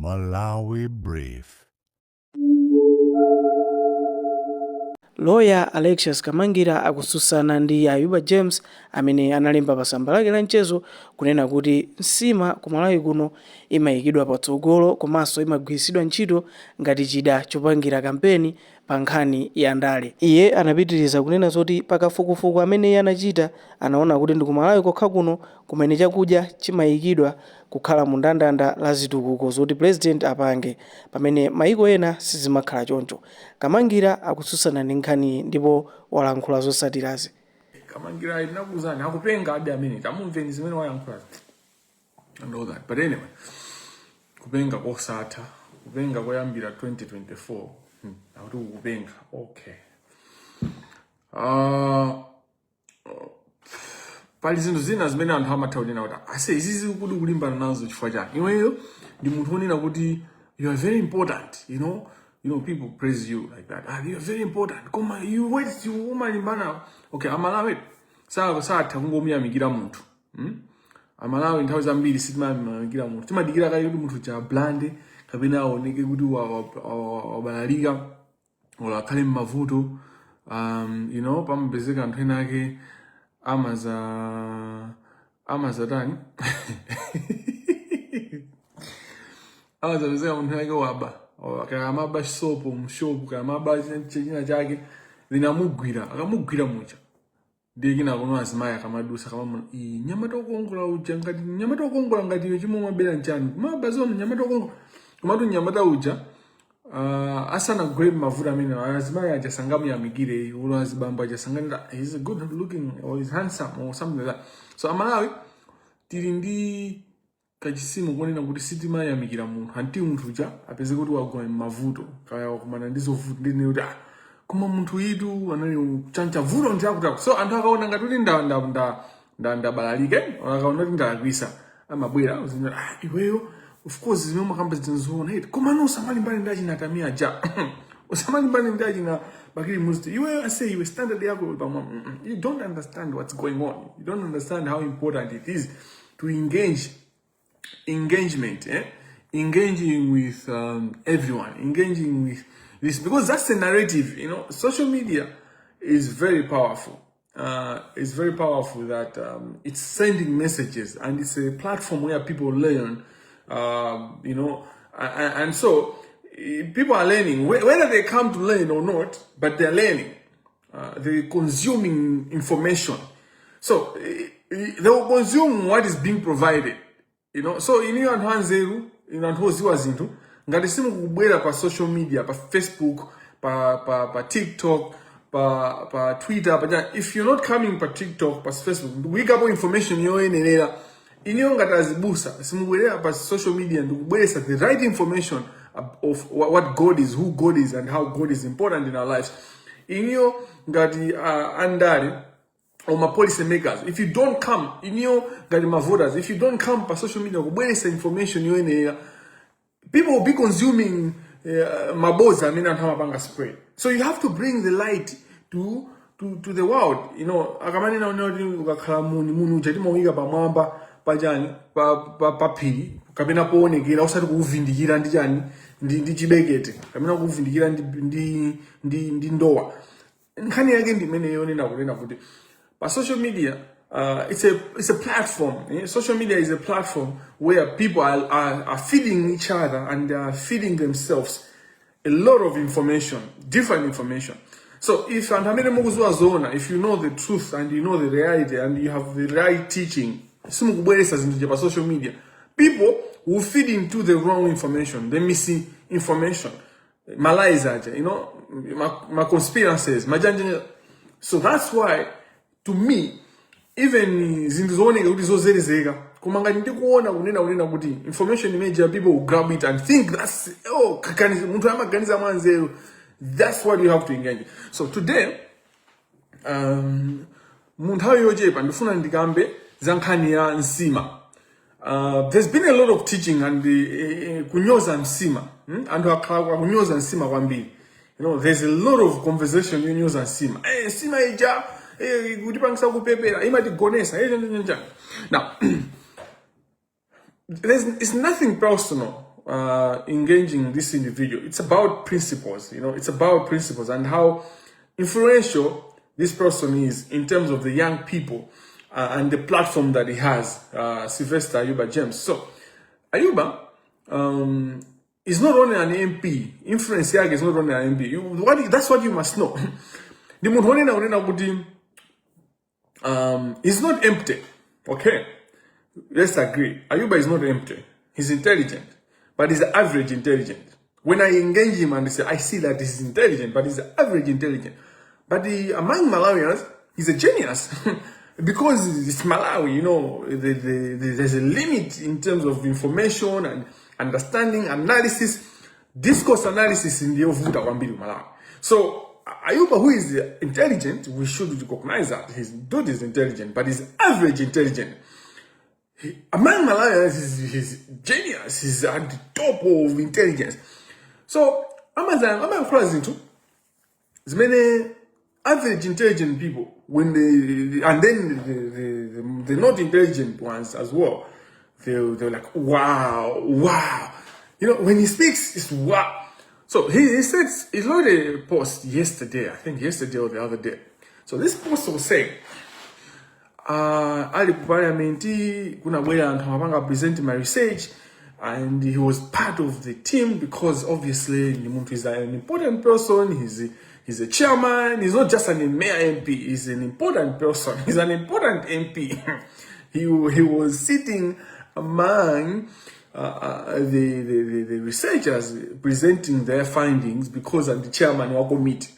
Malawi Brief. Lawyer Alexius Kamangira akususana ndi Ayuba James amene analemba pa tsamba lake la mchezo kunena kuti nsima ku Malawi kuno imayikidwa patsogolo komanso imagwiritsidwa ntchito ngati chida chopangira kampeni pa nkhani ya ndale. Iye anapitiriza kunena zoti pakafukufuku amene iye anachita anaona kuti ndi ku Malawi kokha kuno kumene chakudya chimayikidwa kukhala mu ndandanda la zitukuko zoti president apange pamene maiko ena sizimakhala choncho. Kamangira akususana ndi nkhani ndipo walankhula zosatirazi. Kamangira inakuzana akupenga ade amene tamumveni zimene wayankhula. I know that. But anyway, kupenga kosatha, kupenga koyambira 2024. Akuti kupenga. Okay. Pali zinthu zina zimene anthu amathaulira kuti ase izizi kuti kulimbana nazo chifukwa chake. Iweyo ndi munthu onena kuti you are very important, you know, people praise you like that. You are very important. Koma you wait you umalimbana. Okay, Amalawi satha kungomuyamikira munthu. Amalawi nthawi zambiri sitimamikira munthu. Timadikira kale kuti munthu cha blande kapena aoneke kuti wabalalika ola akhale m'mavuto. You know, pamapezeka anthu ena ake amazatani amazapezeka munthu ake waba akamaba sopo mshopu kamaba china chake linamugwira akamugwira mucha ndiye kina kuno azimayi akamadusa kama nyama tokongola uja ngati nyama tokongola ngati iwe chimwe mabera nchani mabazo nyama tokongola komatu nyama ta uja asana grade mavuta amene azimayi ajasangamu yamigire ulo azibamba ajasangana he's a good looking or he's handsome or something like that. So Amalawi tili ndi kachisimu kuonena kuti sitima yamikira munthu anti munthu uja apeze kuti wagwa m'mavuto kaya wakumana ndizovuta ndine kuti koma munthu yitu anali chancha vuto ndiakuti so anthu akaona ngati kuti ndabalalike akaona kuti ndalakwisa amabwera uzinena iweyo of course zimwe makamba zinzoona hit koma no samalimbani ndachinatamia ja usamalimbani ndachina bakiri musti iweyo ase iwe standard yako pamwa you don't understand what's going on, you don't understand how important it is to engaging with everyone, engaging with this, because that's the narrative. You know, social media is very powerful. It's very powerful that it's sending messages and it's a platform where people learn. You know, and so people are learning whether they come to learn or not, but they're learning. They're consuming information, so they will consume what is being provided. You know, so in your hands, in anthu ziwa zinthu ngati simu kubwera pa social media, pa Facebook, pa TikTok, pa Twitter, if you're not coming pa TikTok, pa Facebook, we got information yoyenera inyo ngati azibusa simubwera pa social media ndikubweresa the right information of what God is, who God is, and how God is important in our lives. Inyo ngati andari or my policy makers, if you don't come, my voters, if you don't come for social media, where is the information people will be consuming maboza, and how banga spread. So you have to bring the light to the world. You know, akamani na ukakhalamuni munu chatima wiga pa mwamba pajani pa pili kapena poonekera usati kuvindikira ndi chani ndi chibekete kapena kuvindikira ndi ndowa. Nkhani yake ndi imene yonena kunena kuti but social media, it's a platform. Social media is a platform where people are feeding each other and feeding themselves a lot of information, different information. So if you know the truth and you know the reality and you have the right teaching, social media, people will feed into the wrong information, the missing information, lies, my conspiracies, so that's why, to me, even zinzoneka kuti zozelezeka koma ngati ndikuona kunena kuti information image people will grab it and think that's munthu amaganiza mwanzeru. That's what you have to engage. So today munthawi yochepa ndifuna ndikambe za nkhani ya nsima. There's been a lot of teaching and kunyoza nsima. Anthu akhala kunyoza nsima kwambiri. You know, there's a lot of conversation yonyoza nsima. Nsima ija kutipangisa kupepera imatigonesa. Now, it's nothing personal engaging this individual. It's about principles, it's about principles and how influential this person is in terms of the young people and the platform that he has, Sylvester Ayuba James. So, Ayuba is not only an MP. Influence yake is not only an MP. That's what you must know. The is not empty. Okay? Let's agree. Ayuba is not empty. He's intelligent, but he's average intelligent. When I engage him and say, I see that he's intelligent, but he's average intelligent. But among Malawians, he's a genius. Because it's Malawi, there's a limit in terms of information and understanding, analysis, discourse analysis in the Ovuta Wambidu Malawi. So, Ayuba, who is intelligent, we should recognize that. His dude is intelligent, but he's average intelligent. Among Malawians, he's genius. He's at the top of intelligence. So, I'm closing too. There's many average intelligent people when and then the not intelligent ones as well. They're like, wow. When he speaks, it's wow. So he said, he wrote a post yesterday, I think yesterday or the other day. So this post was saying, Ali Parliamenti kuna bwela ankamapanga present my research, and he was part of the team because obviously Nimuntu is an important person. He's a chairman. He's not just an mayor MP. He's an important person. He's an important MP. he was sitting among the researchers presenting their findings because I'm the chairman of the committee.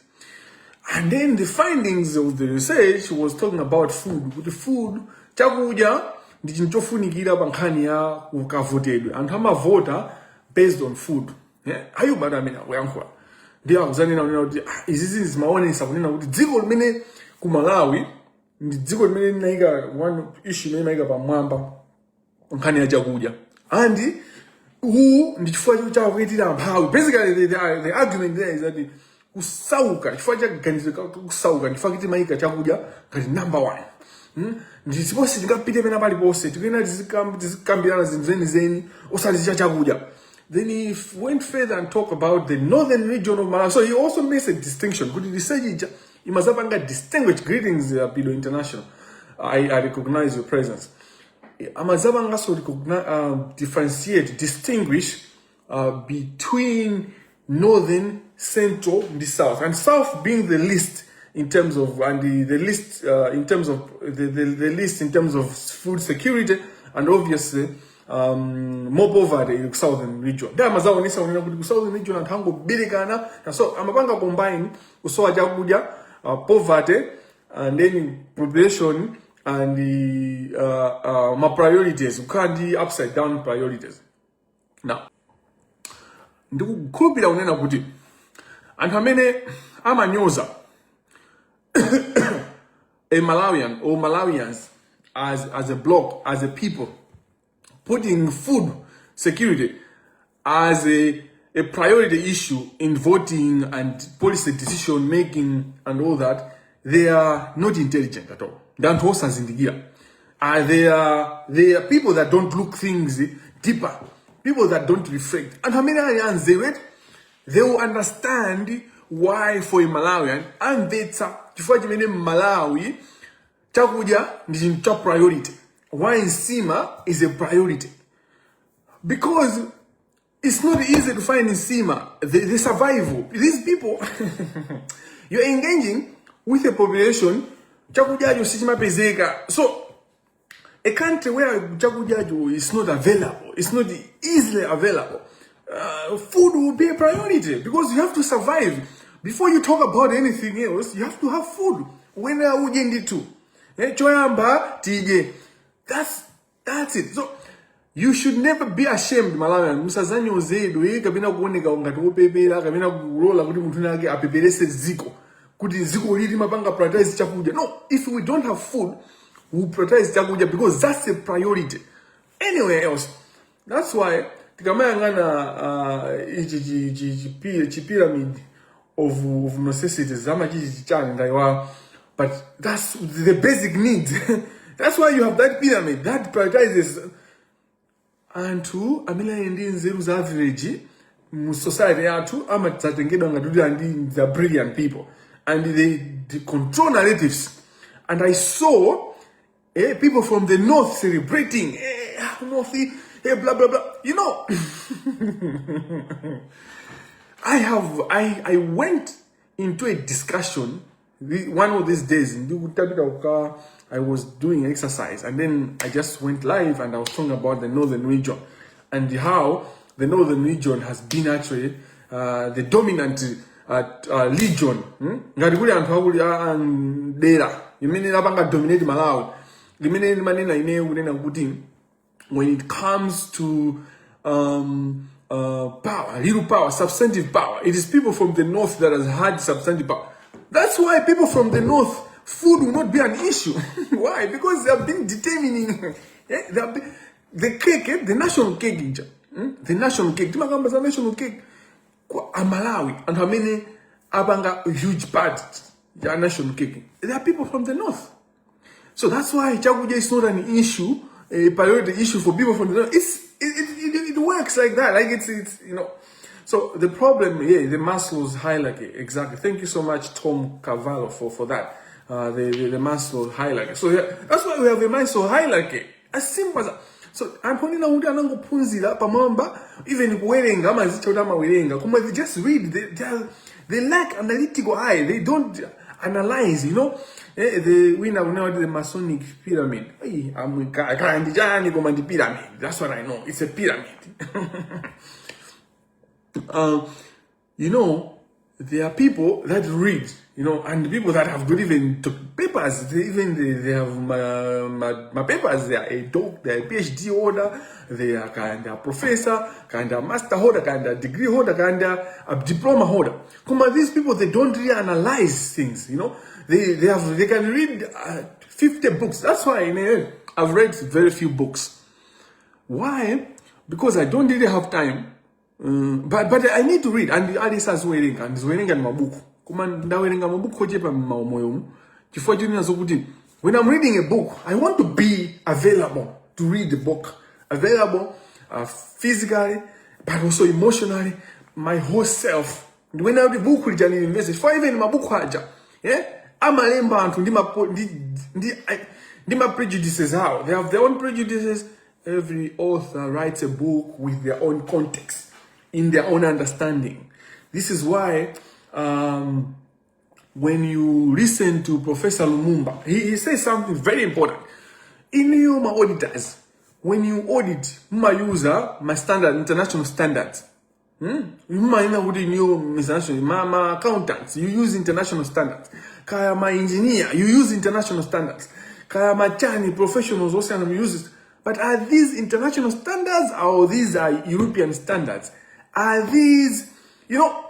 And then the findings of the research was talking about food. With the food, chakuja ndichinchofunikira bankhani ya ukavotedwe. And hama voter based on food. Ayuba damina weyankwa. Ndia kuzanina unena izizi zimaonesa kunena kuti dziko limene ku Malawi ndi dziko limene linayika one issue imene inayika pamwamba nkhani ya chakudya. And who ndichifukwa chakuitira mphawi. Basically the argument there is that kusauka chifukwa chakuganiza kusauka ndifukwa kuti mayika chakudya ngati number 1. Ndisiposi tingapite pena pali pose tikena tizikambirana zinthu zeni osalizicha chakudya. Then he went further and talked about the northern region of Malawi. So he also makes a distinction. Good research, you must have distinguished. Greetings, Bido International. I recognize your presence. I must have also differentiate, distinguish between northern, central, and the south. And south being the least in terms of, and the list in terms of the list in terms of food security, and obviously more poverty in the southern region. There must only say in the southern region and hango bilikana. So amapanga combine usowa chakudya, poverty, and then population and the my priorities. You can't the upside down priorities. Now, ndikukhulupira unena kuti anthu amene amanyoza a Malawian or Malawians as a bloc, as a people, putting food security as a priority issue in voting and policy decision making and all that, they are not intelligent at all. They are horses in the gear. They are people that don't look things deeper, people that don't reflect. And how many Malawians they will understand why for a Malawian and better before you Malawi chakudya ndi top priority. Why Nsima is a priority? Because it's not easy to find Nsima, the survival. These people, you're engaging with a population, chakudya sijima pezeka. So, a country where chakudya is not available, it's not easily available, food will be a priority because you have to survive. Before you talk about anything else, you have to have food. When are we getting to? Choyamba, TJ. That's it. So you should never be ashamed, Malawian. Musazanyo zedu kabina kuoneka ngati opepera kabina kurola kuti munthu nake apeperese ziko. Kuti ziko lili mapanga prioritize chakudya. No, if we don't have food, we prioritize chakudya because that's a priority. Anywhere else. That's why tikamaya ichi pyramid of necessities but that's the basic needs. That's why you have that pyramid that prioritizes Anthu amene ndi nzeru za average mu society yathu amatsatengedwa ngati and the brilliant people, and they control narratives. And I saw people from the north celebrating, north, blah blah blah. You know, I went into a discussion one of these days. I was doing exercise, and then I just went live, and I was talking about the northern region and how the northern region has been actually the dominant region. Ngati kuli anthu akuli dera imene lapanga dominate Malawi. Limene manena ine kunena kuti when it comes to power, little power, substantive power, it is people from the north that has had substantive power. That's why people from the north, food will not be an issue. Why? Because they have been determining the cake, the national cake, the national cake. The national cake, Malawi, and how many abanga a huge part the national cake. There are people from the north, so that's why Chakuja is not an issue, a priority issue for people from the north. It works like that. Like it's you know. So the problem, the Maslow's hierarchy, exactly. Thank you so much, Tom Cavallo, for that. The Maslow hierarchy. So that's why we have a Maslow hierarchy. As simple as that. So I'm pointing out that pamamba, even wearinga, they just read. They lack analytical eye. They don't analyze. You know, we know the Masonic pyramid. That's what I know. It's a pyramid. You know, there are people that read, you know, and people that have good even papers. They have my papers. They are a doc, they are a PhD holder, they are kind of professor, kind of master holder, kind of degree holder, kind of a diploma holder. Come on, these people, they don't really analyze things. You know, they can read 50 books. That's why I've read very few books. Why? Because I don't really have time. But I need to read, and the artist is wearing and mabuku. When I'm reading a book, I want to be available to read the book, available physically, but also emotionally, my whole self. When I read the book, for even my book, Amalemba Anthu my prejudices. How they have their own prejudices. Every author writes a book with their own context, in their own understanding. This is why when you listen to Professor Lumumba, he says something very important. In your auditors, when you audit, you use my standard, international standards. You accountants, you use international standards. Kaya my engineer, you use international standards. Kaya my chani professionals also use it. But are these international standards or these are European standards? Are these, you know,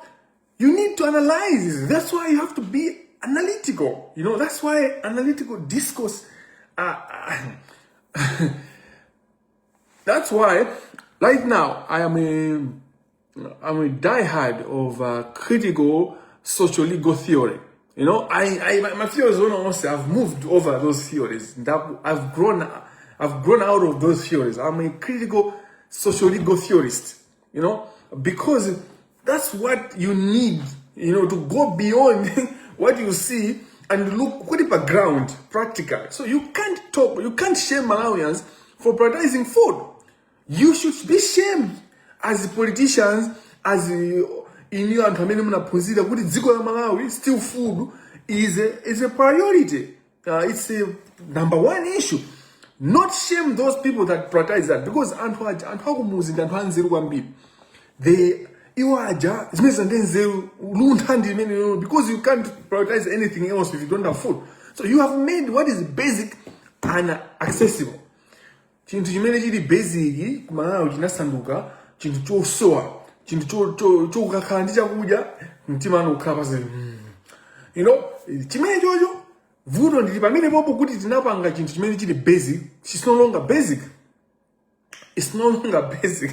you need to analyze. That's why you have to be analytical. You know, that's why analytical discourse. That's why right now I'm a diehard of critical social legal theory. You know, my theories honestly, I've moved over those theories. I've grown out of those theories. I'm a critical social legal theorist. You know, because that's what you need, you know, to go beyond what you see and look with the background, practical. So you can't shame Malawians for prioritizing food. You should be shamed as politicians, as in you and Malawi, still food is a priority. It's a number one issue. Not shame those people that prioritize that, because because you can't prioritize anything else if you don't have food. So you have made what is basic and accessible. Chintu chimene chili basic kumalawi chinasanduka chintu chosowa, chintu chokakhala ndi chakudya mtima nokhala pasi. You know, chimene chocho vuto ndili pamene popo kuti tinapanga chintu chimene chili basic, it's no longer basic. It's no longer basic.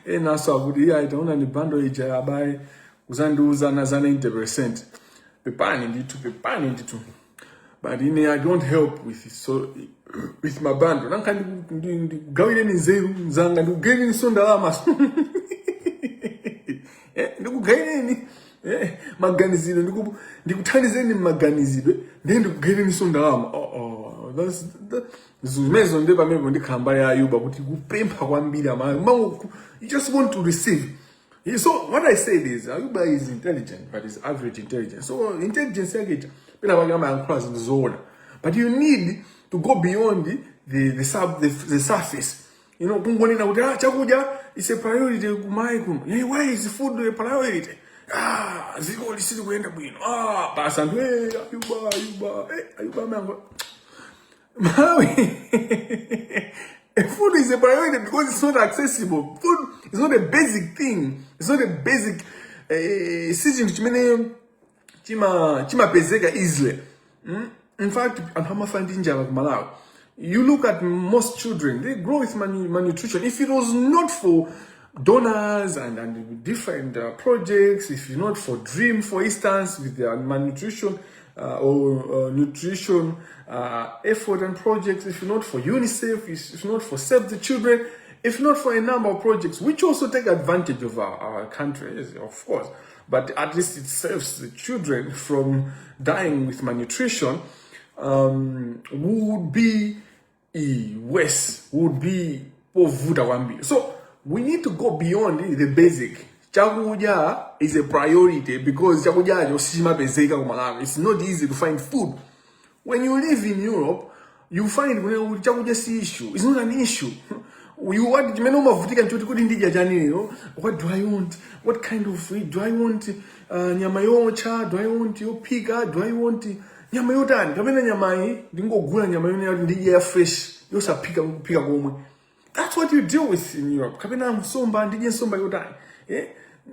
Ena so kuti iya itaona ni bando ija abaye uzandiuza na 90%. Pepani nditu. but I don't help with my bando. Nanka ndikugawire nzeru nzanga ndikugawire nsondalama. Ndikugawire maganizidwe ndikuthandizeni maganizidwe then ndikugawire nsondalama. That's zumezo ndeba mebo ndikhamba ya Ayuba kuti kupempha kwambiri amanga. You just want to receive. So what I said is Ayuba is intelligent, but is average intelligence. So intelligence yake pena bagamba yankhola zinto zona. But you need to go beyond the surface. You know, kungonena kuti chakudya is a priority kumai kuno. Why is food a priority? Ziko lisiti kuenda bwino. Basa ndo Ayuba mango. Malawi. Food is a priority because it's not accessible. Food is not a basic thing. It's not a basic situation chima pezeka easily. In fact, Malawi, you look at most children, they grow with malnutrition. If it was not for donors and different projects, if it's not for Dream, for instance, with their malnutrition or nutrition effort and projects, if not for UNICEF, if not for Save the Children, if not for a number of projects, which also take advantage of our country, of course, but at least it saves the children from dying with malnutrition, would be worse, would be povuda wambi. So we need to go beyond the basic. Chakudya is a priority because chakudya it's not easy to find food. When you live in Europe, you find chakudya si issue. It's not an issue. What do I want? What kind of food? Do I want nyama yocha? Do I want your pika? Do I want nyama yotani? Kapena nyama hii, ndingogula nyama yone ndiye fresh. Yosa pika komwe. That's what you deal with in Europe. Kapena nsomba ndiye nsomba yotani.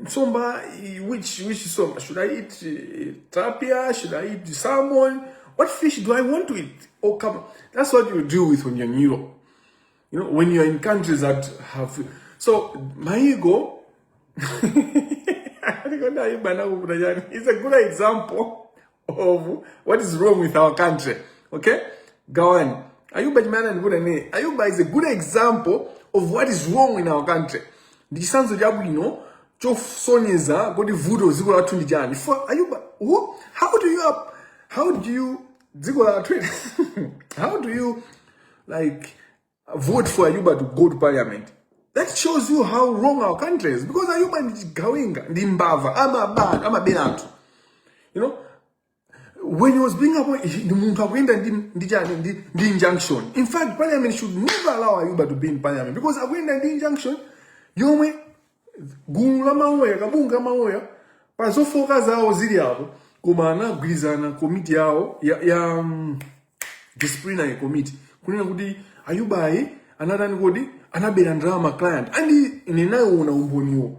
Nsomba, which nsomba? Should I eat tilapia? Should I eat salmon? What fish do I want to eat? Oh, come on. That's what you deal with when you're in Europe. You know, when you're in countries that have... So, my ego... It's a good example of what is wrong with our country. Okay? Go on. Ayuba is a good example of what is wrong in our country. Ndisanzo jabu chof sonyeza godi vudo ziko la tundi jani. For Ayuba, how do you like vote for Ayuba to go to parliament? That shows you how wrong our country is. Because Ayuba is going ndimbava, ama benatu. You know, when he was being appointed, the injunction. In fact, parliament should never allow Ayuba to be in parliament because the injunction, yome gula maoya, kabunga maoya, paso focus zao zili hapo, kumana grizana committee yao ya disciplinary committee. Kunena kuti Ayuba anadani kodi anabera drama client andi inenayo una umboniwo.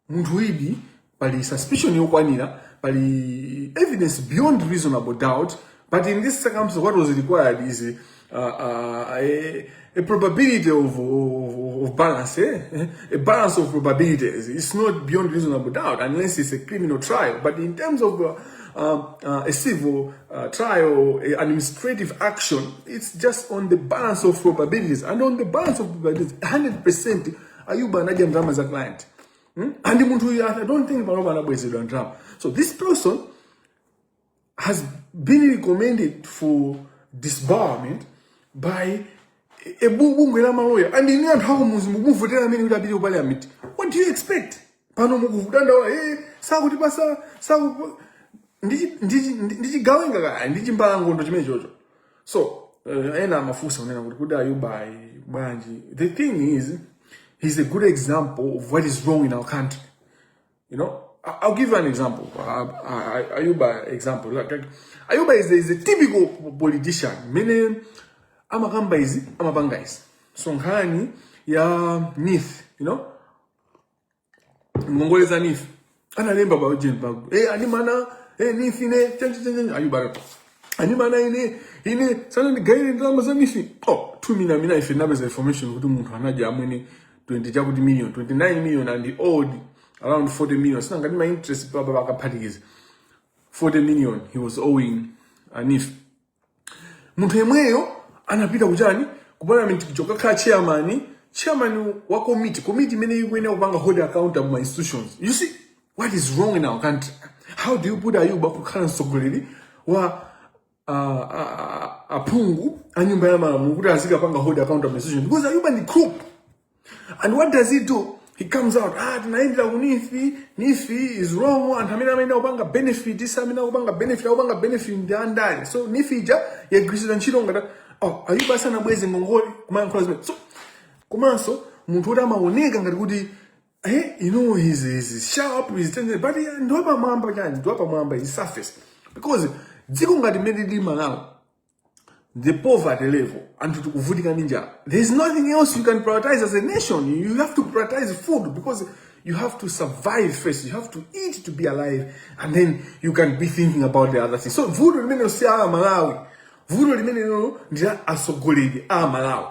Muntu hidi pali suspicion yokwanira, pali evidence beyond reasonable doubt, but in this circumstance what was required is a probability of balance, a balance of probabilities. It's not beyond reasonable doubt unless it's a criminal trial. But in terms of a civil trial, administrative action, it's just on the balance of probabilities. And on the balance of probabilities, 100% Ayuba anaja drama as a client. And I don't think drama. So this person has been recommended for disbarment by a bungu la maloya. And in the end, how parliament? What do you expect? So, the thing is, he's a good example of what is wrong in our country. You know, I'll give you an example. Ayuba example. Ayuba is a typical politician. Meaning, amakamba izi, amabanga izi. Songhani ya Nith, you know? Mongoleza Nith. Analemba ba ujeni bagu. Animana, Nith ine, Ayuba. Animana ine, sana ni gairi drama za Nith. Oh, 2 mina if numbers information kutu muntu hanaja amwini 20 million, 29 million and the old around 40 million. So, my interest, 40 million he was owing NIF. Munthu yemweyo anapita kuchani ku parliament kuchokakhala chairman wa committee imene ikuyenera kupanga hold accountable my institutions. You see what is wrong in our country? How do you put Ayuba kukhala mtsogoleri wa aphungu anyumba ya malamulo kuti azikapanga hold accountable institutions? Because Ayuba ni crook. And what does he do? He comes out, tunaendela kunifi, nifi is wrong, and amene upanga benefit, isa amene upanga benefit ndi andali. So nifi ija ya grisida nchilo ngata, Ayuba sana bweze ngongoli, so kumanso munthu oti amaoneka ngati kuti he's sharp, he's talented, but ndiwapa mwamba chani, ndiwapa mwamba is surface. Because dziko ngati mmene lili Malawi, the poverty level, and to kuvutika ninja, there's nothing else you can prioritize as a nation. You have to prioritize food because you have to survive first. You have to eat to be alive, and then you can be thinking about the other things. So vudo limene usiya Malawi, vudo limene ndira asogoledi Malawi.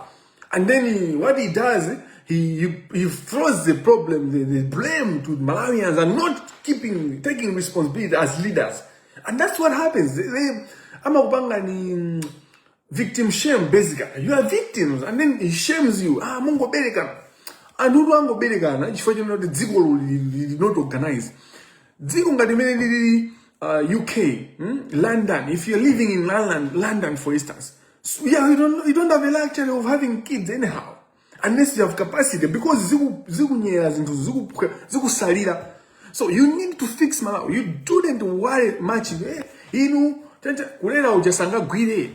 And then what he does, he throws the problem, the blame to Malawians and not taking responsibility as leaders. And that's what happens. Amakupanga ni victim shame, basically. You are victims, and then he shames you. Mungo berekana. And who wango berekana? Chifukwa chino the dziko did not organize. Dziko ngati mene UK, London. If you're living in London, for instance, you don't have a luxury of having kids anyhow, unless you have capacity, because ziku salira. So you need to fix Malawi. You don't worry much. Kulera ujasanga gwire.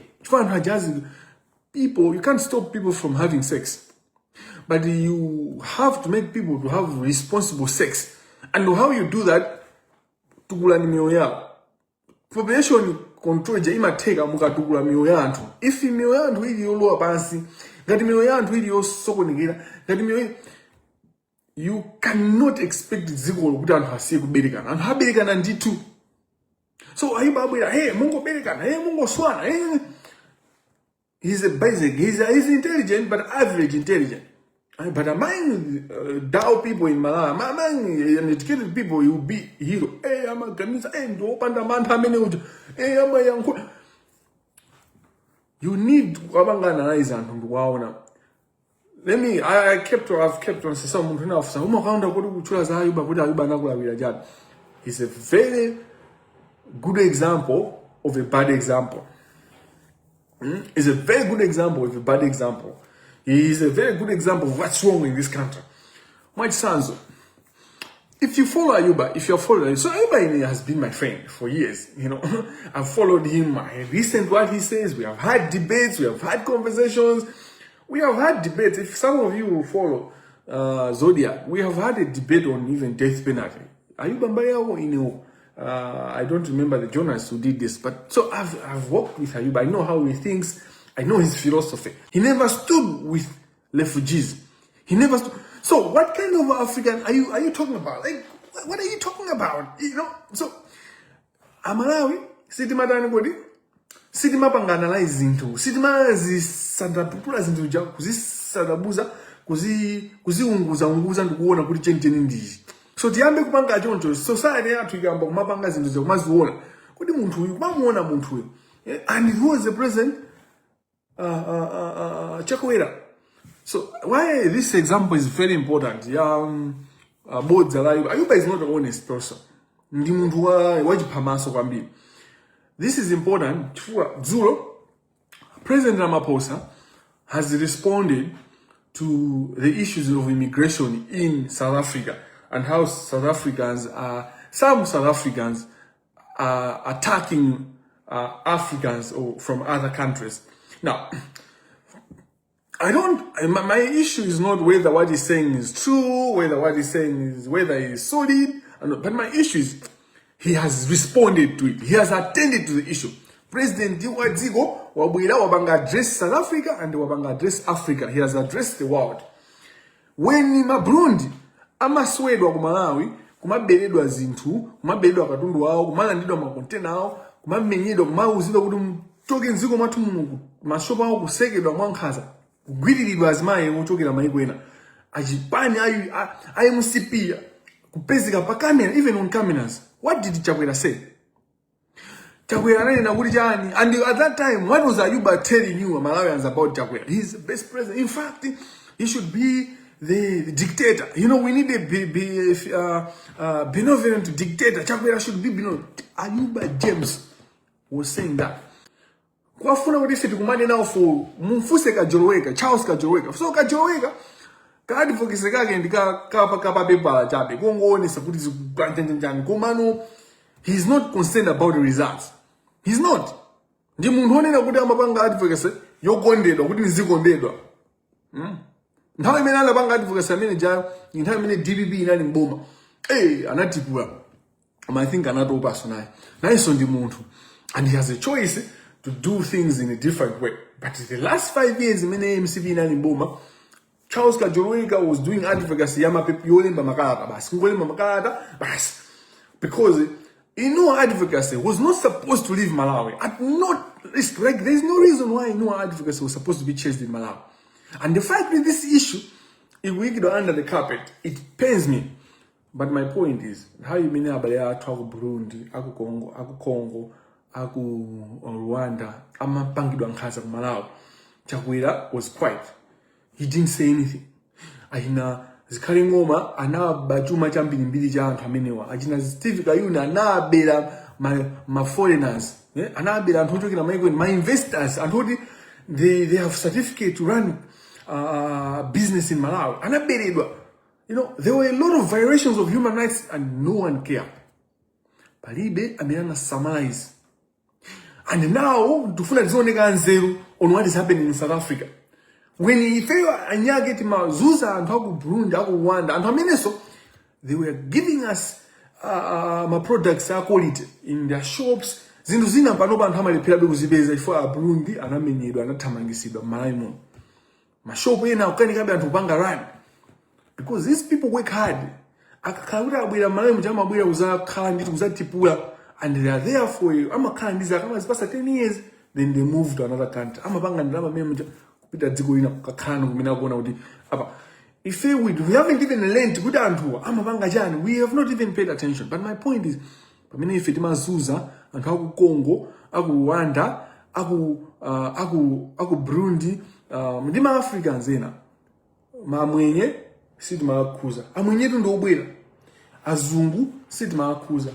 People, you can't stop people from having sex, but you have to make people to have responsible sex. And how you do that? Tukula ni mioyo yao. Population control imateka mukatukula mioyo ya anthu. If mioyo ya anthu ili yolowa pansi, ngati mioyo ya anthu ili yosokonekera, ngati mioyo, you cannot expect dziko kuti anthu asiye kuberekana. Anthu aberekana nditu. So Ayuba abwera, mungo berekana, mungo swana, he's a basic, he's intelligent, but average intelligent. But among dull people in Malawi, among uneducated people, you will be hero. I'm a Gamisa, do open the man, how many would, I'm a young. You need to analyze and wow now. I've kept on some enough. So, he's a very good example of a bad example. Is a very good example of a bad example. He is a very good example of what's wrong in this country. My sons, if you follow Ayuba, so Ayuba has been my friend for years. I've followed him. I listen to what he says. We have had debates. We have had conversations. We have had debates. If some of you will follow Zodiac, we have had a debate on even death penalty. Ayuba Mbayawo, I don't remember the journalist who did this, but so I've worked with Ayuba. I know how he thinks. I know his philosophy. He never stood with refugees. He never stood. So what kind of African are you talking about? Like, what are you talking about? So Malawi, sitima anybody, sitima panga analyze into, sitima zisadapula into ja, kuzisadabuza, kuziunguza ndikuona kuti chenteni ndichi. So tiyambe kupanga choncho society yathu ikamba kumapanga zinthu zomaziona kuti munthu uyu kumamuona munthu uyu. And he was the president Chakwera. So why this example is very important. Both Ayuba is not an honest person. Ndi munthu wachipamaso kwambiri. This is important. Zulu, President Ramaphosa has responded to the issues of immigration in South Africa and how some South Africans are attacking Africans from other countries. Now, my issue is not whether what he's saying is true, whether he's solid, but my issue is he has responded to it. He has attended to the issue. President Zigo wabanga address South Africa and wabanga address Africa. He has addressed the world. When Burundi, amaswedwa ku Malawi, kumaberedwa zinthu, kumaberedwa katundu wawo, kumalandidwa makontena awo, kumamenyedwa, kumauzidwa kuti mtoke nziko mwathu mashopa awo kusekedwa mwankhaza, kugwiriridwa azimayi ochokera mayiko ena. Ajipani IMCP kupezeka pa camera, even on cameras. What did Chakwera say? And at that time, what was Ayuba telling you Malawians about Chakwera? He's the best president. In fact, he should be the dictator. You know, we need a benevolent dictator. Chakwera should be benevolent. Ayuba James was saying that. Kwafuna what is it kumande now for Mufuse Kajoloweka, Charles Kajoloweka. So Kajoloweka, Advocacy kage ndika kapa pepa chabe. Kongo sakuti zikukantenjani. Komano, he's not concerned about the results. He's not. Ndi muntu onena kuti amapanga advocacy yokondedwa kuti nizikondedwa. Nthawi imene anapanga advocacy amene ja nthawi imene DPP inali mboma. Anatipula. I think anatopa naye. Nayenso ndi munthu. And he has a choice to do things in a different way. But the last 5 years, many MCB in Alimboma, Charles Kajoloweka was doing advocacy because advocacy was not supposed to leave Malawi. At not least, like there's no reason why advocacy was supposed to be chased in Malawi. And the fact that this issue, if we get under the carpet, it pains me. But my point is, how you mean about talk Burundi, Congo, Rwanda, amapangidwa nkhaza ku Malawi. Chakwera was quiet. He didn't say anything. Ahina zikhali ngoma anaba chuma cha mbiri cha anthu amenewa. Achina Steve Kayuna anabera ma foreigners. Anabera anthu ochokera my investors anthu they have certificate to run business in Malawi. Anaberedwa. You know, there were a lot of violations of human rights and no one cared. Palibe amirana summarize. And now, to find zero on what is happening in South Africa. When he failed and get Zuza and Burundi, Rwanda, and Hameneso, they were giving us my products, quality in their shops. Zinuzina Panoba and Hamali Pirabu Zibeza for Burundi, and Amenido, and Tamangisiba, Malaimo. My shop now can come to Bangaran. Because these people work hard. Akakawira with a Malamu Jama Buya Kandi Tipula. And they are there for you. I'm a kind these are past 10 years. Then they move to another country. I'm a bang and drama member. If we haven't even learned to go down to I'm a bangajan, we have not even paid attention. But my point is, if it was Zuza and Aku Congo, Aku Rwanda, Aku Burundi, Mdima Africans, Mamwenye, Sidma Kuza. Amwenye to Nobela. Azungu, Sidma Kuza.